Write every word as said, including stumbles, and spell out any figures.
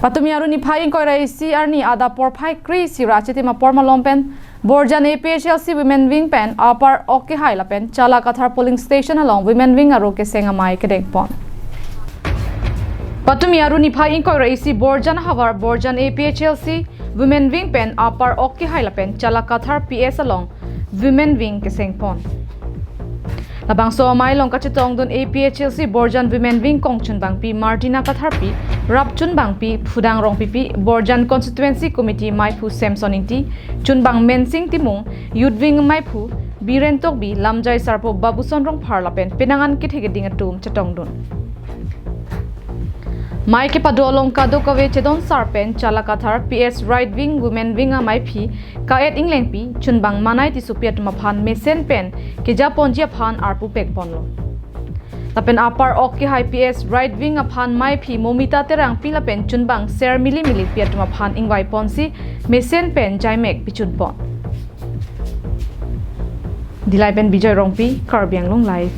Patumi arni niphai ingkoi ra isi arni adap porphai kre-isi ra achitim apor malom pen Borjan A P H L C Women Wing pen Upper Ok Kehai lapen Chalakathar polling station along Women Wing aro keseng amei kedengpon. Patumi arni niphai ingkoi ra isi Borjan ahavar Borjan A P H L C Women Wing pen Upper Ok Kehai lapen Chalakathar P S along Women Wing kesengpon. Labangso amei along kachetongdun A P H L C Borjan Women Wing kongchunbangpi Martina Katharpi, rapchunbangpi Phudang Rongpipi, Borjan Constituency Committee meiphu Samson Ingti, chunbang Mensing Timung, Youth Wing meiphu Biren Tokbi, lamjai sarpo Babuson Rongphar lapen penang an kethe keding atum chetongdun. Mei kepado along kadokave chedon sar pen Chalakathar P S Right Wing Women Wing ameiphi Ka-et Englengpi, chunbang Manai Tissopi atum aphan mesen pen kejaponji aphan arpu pekponlo. Lapen Upper Ok Kehai P S Right Wing aphan meiphi Momita Terangpi lapen chunbang Ser Mili Milipi atum aphan ingvaiponsi mesen pen jaimek pichunpon. Dillai pen Bijoy Rongpi, Karbi Anglong Live.